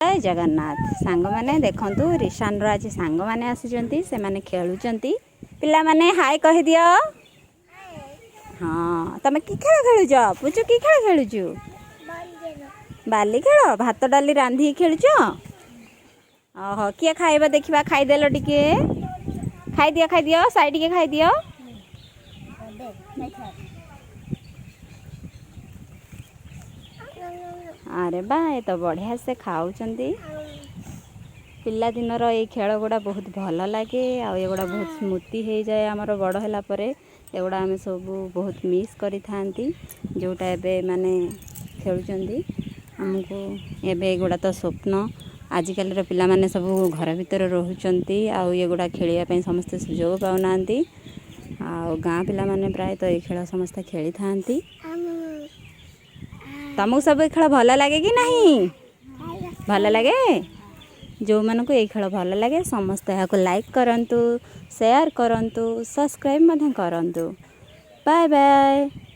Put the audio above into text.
ଜୟ ଜଗନ୍ନାଥ ସାଙ୍ଗମାନେ। ଦେଖନ୍ତୁ, ରିଶାନର ଆଜି ସାଙ୍ଗମାନେ ଆସିଛନ୍ତି, ସେମାନେ ଖେଳୁଛନ୍ତି। ପିଲାମାନେ, ହାଇ କହିଦିଅ। ହଁ, ତମେ କି ଖେଳ ଖେଳୁଛ? ପୁଚୁ, କି ଖେଳ ଖେଳୁଛୁ? ବାଲି ଖେଳ। ଭାତ ଡାଲି ରାନ୍ଧିକି ଖେଳୁଛ? ଓହୋ, କିଏ ଖାଇବ ଦେଖିବା। ଖାଇଦେଲ ଟିକେ, ଖାଇଦିଅ, ଖାଇଦିଅ ସାଇ, ଟିକେ ଖାଇଦିଅ। ଆରେ ବା, ଏ ତ ବଢ଼ିଆ ସେ ଖାଉଛନ୍ତି। ପିଲାଦିନର ଏଇ ଖେଳ ଗୁଡ଼ା ବହୁତ ଭଲ ଲାଗେ ଆଉ ଏଗୁଡ଼ା ବହୁତ ସ୍ମୃତି ହେଇଯାଏ ଆମର। ବଡ଼ ହେଲା ପରେ ଏଗୁଡ଼ା ଆମେ ସବୁ ବହୁତ ମିସ୍ କରିଥାନ୍ତି। ଯେଉଁଟା ଏବେ ମାନେ ଖେଳୁଛନ୍ତି, ଆମକୁ ଏବେ ଏଗୁଡ଼ା ତ ସ୍ୱପ୍ନ। ଆଜିକାଲିର ପିଲାମାନେ ସବୁ ଘର ଭିତରେ ରହୁଛନ୍ତି ଆଉ ଏଗୁଡ଼ା ଖେଳିବା ପାଇଁ ସମସ୍ତେ ସୁଯୋଗ ପାଉନାହାନ୍ତି। ଆଉ ଗାଁ ପିଲାମାନେ ପ୍ରାୟତଃ ଏଇ ଖେଳ ସମସ୍ତେ ଖେଳିଥାନ୍ତି। ତମକୁ ସବୁ ଏ ଖେଳ ଭଲ ଲାଗେ କି ନାହିଁ? ଭଲ ଲାଗେ। ଯେଉଁମାନଙ୍କୁ ଏଇ ଖେଳ ଭଲ ଲାଗେ, ସମସ୍ତେ ଏହାକୁ ଲାଇକ୍ କରନ୍ତୁ, ସେୟାର କରନ୍ତୁ, ସବସ୍କ୍ରାଇବ୍ ମଧ୍ୟ କରନ୍ତୁ। Bye bye.